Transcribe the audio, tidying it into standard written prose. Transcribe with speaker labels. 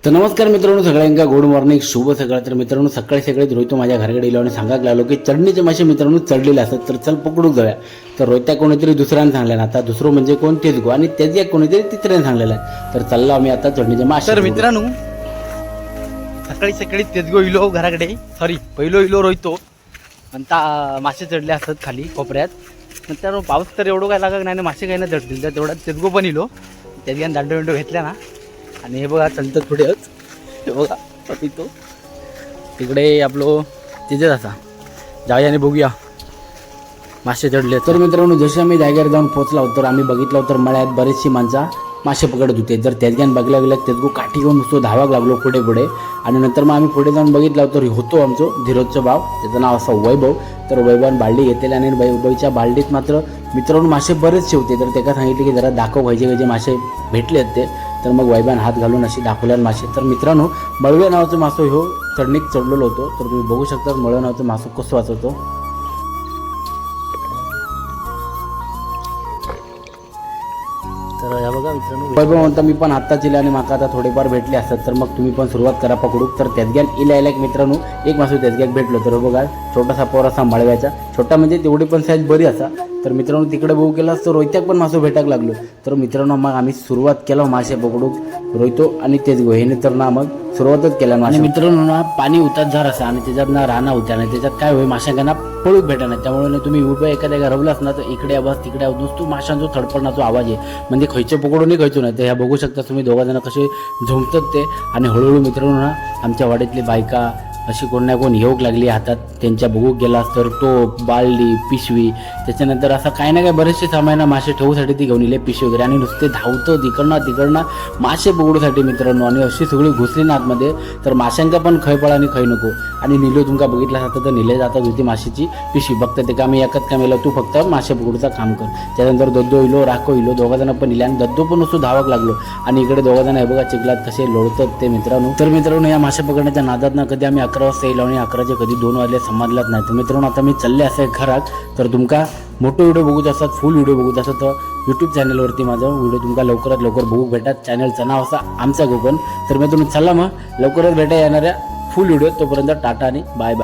Speaker 1: तर नमस्कार मित्रांनो, सगळ्यांका गुड मॉर्निंग, शुभ सकाळ. तर मित्रांनो, सकाळी सकाळी रोहितो माझ्या घराकडे इलो आणि सांगायला लागलो की चढणीचे मासे मित्रांनो चढलेले असतात, तर चल पकडू जाऊया. तर रोहित्या कोणीतरी दुसऱ्याने सांगले ना, आता दुसरं म्हणजे कोण तेच गो आणि तेच कोणीतरी तिसऱ्याने सांगलेलं आहे. तर चाललो आम्ही आता चढणीचे मासे
Speaker 2: तर
Speaker 1: पकडू.
Speaker 2: मित्रांनो, सकाळी सकाळी तेजगो इलो घराकडे, सॉरी, पहिलो इलो रोहितो म्हणता मासे चढले असतात खाली कोपऱ्यात. नंतर पाऊस तर एवढं काय लागत नाही आणि मासे काही नाही चढतील, तर तेवढ्यात तेजगो पण इलो. तेजग्यान दांडो विंडो घेतल्या ना. आणि हे बघा, चलतं पुढेच. हे बघा, तो तिकडे आपलो तिथेच असा जाऊया आणि बघूया मासे चढले.
Speaker 1: तर मित्रांनो, जसे आम्ही जागेवर जाऊन पोहोचलो तर आम्ही बघितलं तर मळ्यात बरेचशी माणसं मासे पकडत होते. तर त्याच्यान बघल्या गेल्या तेजगो काठी घेऊन नुसतं धावाक लागलो पुढे पुढे. आणि नंतर मग आम्ही पुढे जाऊन बघितलं तर होतो आमचो धीरजचं भाव, त्याचं नाव असं वैभव. तर वैभवान बालडी घेतलेली आणि वैभवच्या बालडीत मात्र मित्रांनो मासे बरेचसे होते. तर त्याका सांगितले की जरा दाखव खायचे खायचे मासे भेटले आहेत ते. तर मग वैभान हात घालून असे दाखवल्या मासे. तर मित्रांनो, मळव्या नावाचं मासो ह्यो चढणीत चढलेलो होतो. तर तुम्ही बघू शकता मळव्या नावाचं मासो कसं वाचवतो.
Speaker 2: तर ह्या बघा मित्रांनो.
Speaker 1: वैभव म्हणतो मी पण आत्ताच इले आणि माका आता थोडेफार भेटले असतात, तर मग तुम्ही पण सुरुवात करा पकडूक. तर त्यात इला इला एक मित्रांनो एक मासू त्यात भेटलो. तर बघा, छोटासा पोर असा मळव्याचा, छोटा म्हणजे तेवढी पण साईज बरी असा. तर मित्रांनो, तिकडे बघू केला तर रोहित्याक पण मासू भेटायला लागलो. तर मित्रांनो, मग आम्ही सुरुवात केला मासे पकडूक, रोहितो आणि तेच गो ह्याने तर ना मग सुरुवातच केला. आणि मित्रांनो ना पाणी उतात झार असा आणि त्याच्यात ना राणा होत्या आणि त्याच्यात काय होय माशांना पळूक भेटा नाही. त्यामुळे ना तुम्ही उभं एखाद्या हरवलास ना तर इकडे आवाज तिकडे आवाज, नुसतं माशांचा थडपडण्याचा आवाज आहे, म्हणजे खयचं पकडूनही खयचो नाही. तर ह्या बघू शकता तुम्ही दोघा जण कसे झोंबतात ते. आणि हळूहळू मित्रांनो ना आमच्या वाडीतली बायका अशी कोण ना कोण येऊक लागली, हातात त्यांच्या बघू गेला तर टोप, बालडी, पिशवी, त्याच्यानंतर असं काय ना काय बरेचसे सामान मासे ठेवूसाठी ती घेऊन येले, पिशवी वगैरे. आणि नुसते धावतं तिकडनं तिकडनं मासे पकडूसाठी मित्रांनो. आणि अशी सगळी घुसली ना आतमध्ये तर माशांका पण खय पळा आणि खय नको. आणि निलो तुमका बघितला असता तर निले जातात होती माशाची पिशवी बघता ते का मी एकच काम केलं, तू फक्त मासे पकडूचा काम कर. त्यानंतर दद्दो इलो, राखो इलो, दोघा जण पण इले आणि दद्दो पण नुसतं धावाक लागलो. आणि इकडे दोघा जण हे बघा चिखलात कसे लोळतात ते मित्रांनो. तर मित्रांनो, या मासे पकडण्याच्या नादात ना कधी आम्ही 11 वाजता येईल आणि 11चे कधी 2 वाजले समजलाच नाही. तर मित्रांनो, आता मी चालले असे घरात. तर तुमका मोठे व्हिडिओ बघूच असतात, फुल व्हिडिओ बघूच असतात तर यूट्यूब चॅनलवरती माझा व्हिडिओ तुमका लवकरात लवकर बघू भेटात. चॅनलचं नाव असा आमचा कोकण. तर मित्रांनो, चला मग लवकरच भेटा येणाऱ्या फुल व्हिडिओ. तोपर्यंत टाटा आणि बाय बाय.